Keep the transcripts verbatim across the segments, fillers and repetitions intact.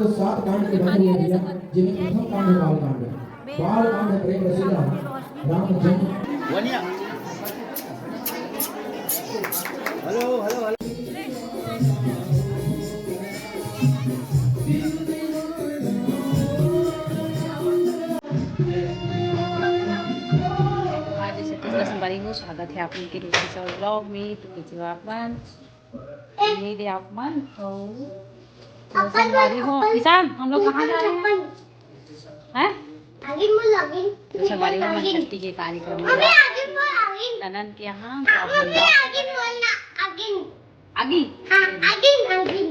तो सात कांड के बने हुए भैया, जिनमें प्रथम कांड है बाल कांड। बाल कांड है प्रेम रसीला राम जन्म। Hello, hello, hello. आज छत्तीसगढ़ संगवारी हो, स्वागत है आप लोग के दूसरे से vlog में। तो कैसे हो आप मन? ये दे आप मन, तो अपन संगवारी हो। ईशान, हम लोग कहाँ जा रहे हैं? हैं? आगे बोल, आगे। तो संगवारी हो, मन छट्ठी के कार्यक्रम में अबे, आगे बोल, आगे। ननन के यहाँ, तो आप मन आगे बोलना, आगे। आगे? हाँ, आगे, आगे।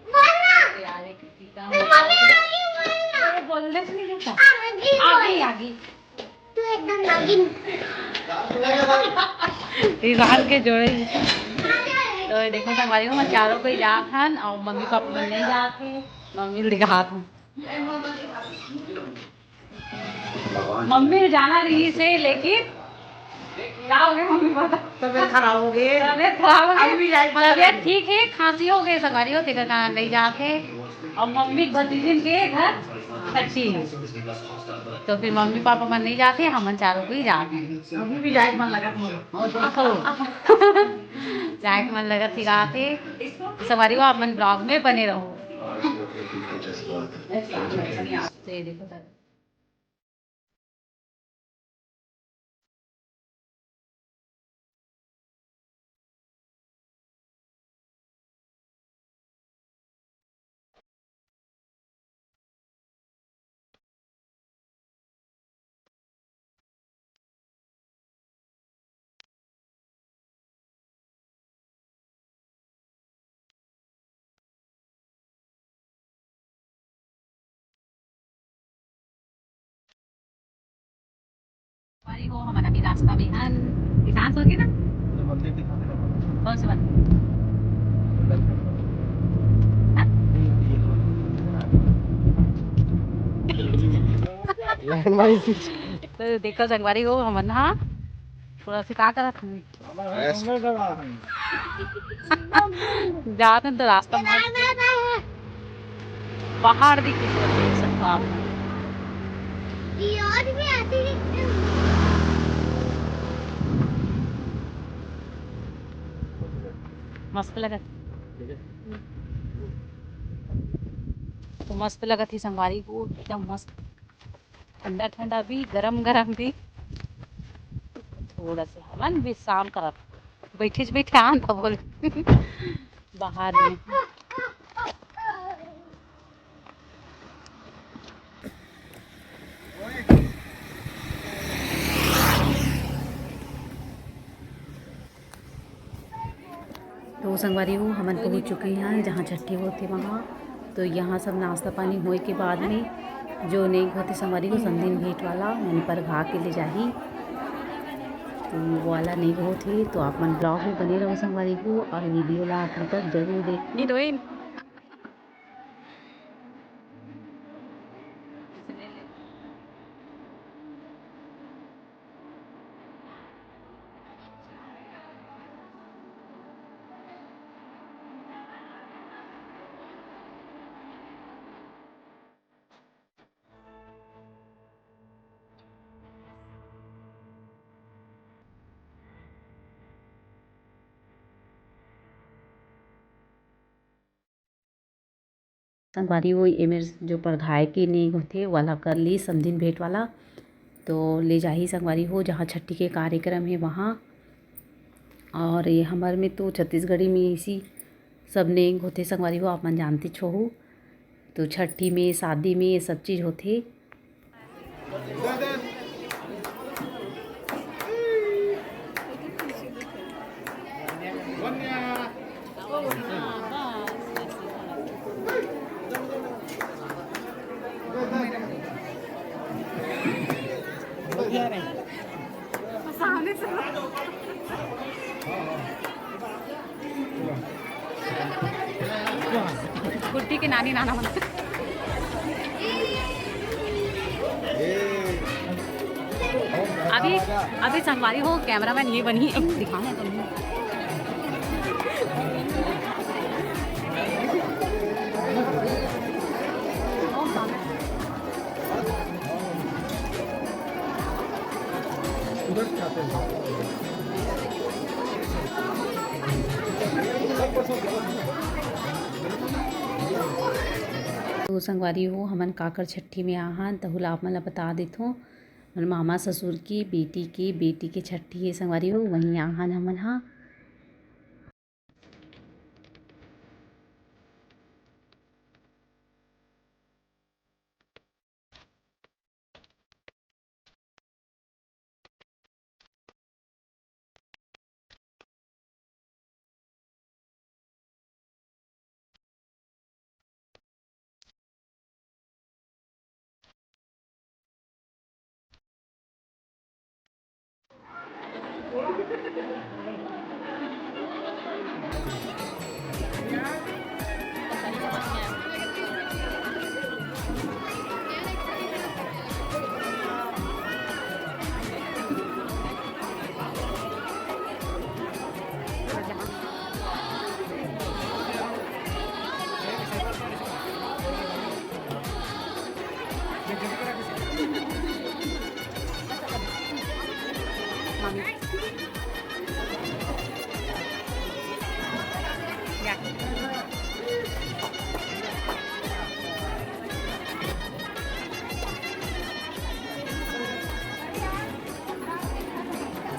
बोलना। यार, एक टीका मम्मी, आगे बोलना। अरे, बोलने से नहीं देता। आगे बोल। आगे, आगे। तू एकदम नागिन। ईशान के जोड़े। तो देखो संगवारी हो, मैं चारों कोई जात हन और मम्मी पापा मन नहीं जात हे। मम्मी ल दिखात हूँ। मम्मी ल जाना रहिस हे, लेकिन का हो गया मम्मी, बता। तबीयत खराब हो गई। तबीयत खराब हो गई। अभी भी जाए, मतलब तबीयत ठीक है, खांसी हो गई संगवारी हो, तेकर कारण नहीं जात हे। और मम्मी भतीजिन के घर छट्ठी है। तो फिर मम्मी पापा मन नहीं जात हे, हमन चारों कोई जात हे। अभी भी जाए के मन लगत हे। जाए के मन लगत हे, जात हे। संगवारी हो, आप मन vlog में बने रहो। तो ये देखो, भाई, वो हमारा भी रास्ता भी हन, किसान सो के ना। कौन सी बात? हाँ? तो देखो संगवारी हो, हमन हा थोड़ा सा का करत हन। जात हन तो रास्ता में पहाड़ दिख सकता आप। मस्त लगत। तो मस्त लगत ही संगवारी हो, एकदम मस्त। ठंडा ठंडा भी, गरम गरम भी। थोड़ा सा हमन विश्राम करत, बैठे बैठे आन त बोल बाहर में। तो संगवारी हो, हमन पहुँच चुके हैं जहाँ छट्ठी होथे वहाँ। तो यहाँ सब नाश्ता पानी होए के बाद में जो नेग होथे संगवारी हो, संदिन भेंट वाला, यानी परघा के ले जाही, तो वो वाला नेग होथे। तो आप मन vlog में बने रहो संगवारी हो, और video ला आखिर तक जरूर देखो। हीरोइन। संगवारी हो, एमेर जो परघाए के नेग होथे, वाला कर ली समधिन भेंट वाला। तो ले जाही संगवारी हो, जहाँ छट्ठी के कार्यक्रम हे वहाँ। और ये हमर में तो छत्तीसगढ़ी में इसी सब नेग होथे संगवारी हो, आप मन जानतेच होहू। तो छट्ठी में, शादी में ये सब चीज़ होथे। गुड्डी के नानी नाना मन। अभी, अभी संगवारी हो, cameraman ये बनी, एक दिखाना है तुमने। तो संगवारी हो, हमन काकर छट्ठी में आहन, तहु ला आप मन ला बता देथों। हमर मामा ससुर की बेटी के, बेटी के छट्ठी हे संगवारी हो, वहीं आहन हमन हा।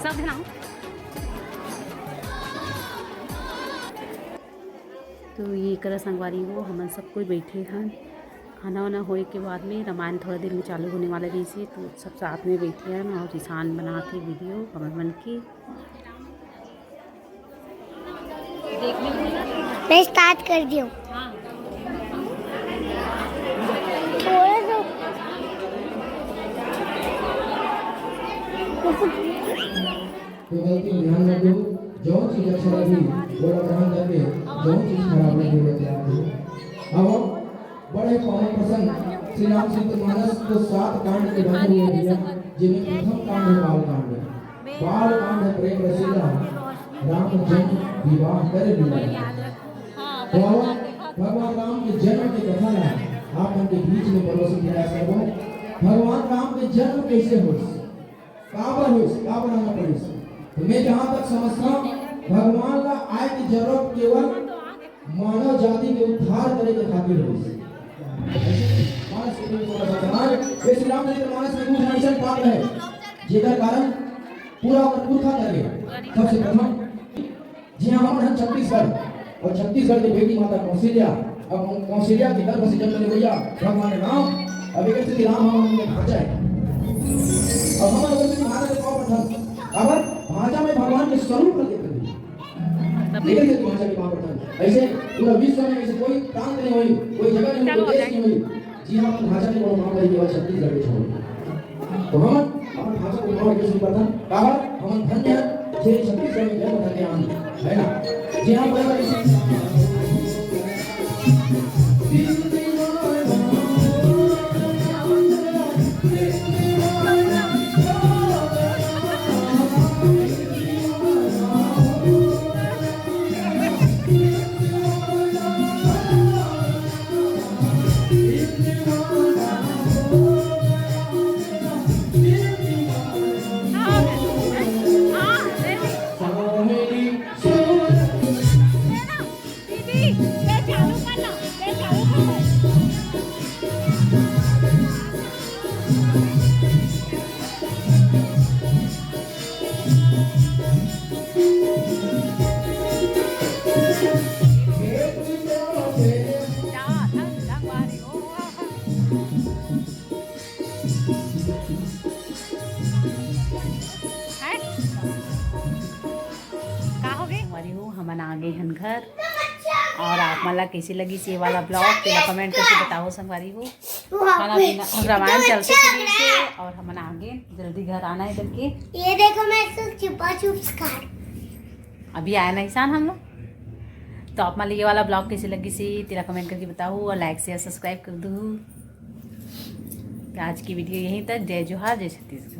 सब ध्यान। तो ये करा संगवारी हो, हमन सब कोई बैठे हन। खाना वाना होए के बाद में रामायण थोड़ा देर में चालू होने वाला रहिसे, तो सब साथ में बैठे हन और रिसान बनात हे वीडियो हमर मन के। मैं स्टार्ट कर दिया हूँ। थोड़ा सा। तो गलती ध्यान रखो, जौन चीज अच्छा लगी, वो ग्रहण करके, जौन चीज खराब लगी, वो त्याग दो। अब बड़े पावन प्रसंग श्री रामचरित मानस को सात कांड के बने हुए भैया, जिनमें प्रथम कांड है बाल कांड। बाल कांड है प्रेम रसीला, राम जन्म विवाह करे लीला। तो आओ, भगवान राम के जन्म के कथा ला आप मन के बीच में परोसे के प्रयास करबो। भगवान राम के जन्म कैसे होइस, काबर होइस, काबर आना पड़िस? तो मैं जहाँ तक समझता हूँ, भगवान ला आए की जरूरत केवल मानव जाति के उद्धार करे के खातिर होइस। मानस के लिए थोड़ा सा समाज, ये श्री रामचरित मानस में कुछ ऐसा पात्र है, जेकर कारण पूरा ओकर पुरखा करके सबसे प्रथम जी हाँ, हमन हन छत्तीसगढ़, और छत्तीसगढ़ के बेटी माता कौशल्या, अब कौशल्या के गर्भ से जन्म ले भैया भगवान राम, अब एक स्थिति राम हमन के भांचा है। अब हमन ओकर से भांचा के पाँव पड़थन, काबर भांचा में भगवान के स्वरूप प्रकट कर दी। लेकिन से भांचा के पाँव पड़थन, ऐसे पूरा विश्व में ऐसे कोई प्रांत नहीं हुई, कोई जगह नहीं हुई, कोई देश नहीं हुई, जी हाँ, अपन भांचा के कोनो काम करी केवल छत्तीसगढ़ के छोड़। तो हमन अपन भांचा को कोनो विशेष नहीं करथन, काबर हमन धन्य हन, जे छत्तीसगढ़ में जन्म धन्य आन, है ना? जी हाँ, बड़े बड़े हैं? का हो गे? संगवारी हो, हमन आ गे हन घर और आप मन ला कैसे लगिस ये वाला vlog, तेला comment करके बताओ संगवारी हो। खाना पीना, रामायण चलते फिर से और हमन आ गे, जल्दी घर आना है करके। ये देखो, मैं इसको छुपा छुप से खा रही। अभी आया ना इंसान हम लोग। तो आप मन ला ये वाला vlog कैसे लगिस, तेला comment करके बताओ और like, share, subscribe कर दो। तो आज की video यहीं तक। जय जोहार, जय छत्तीसगढ़।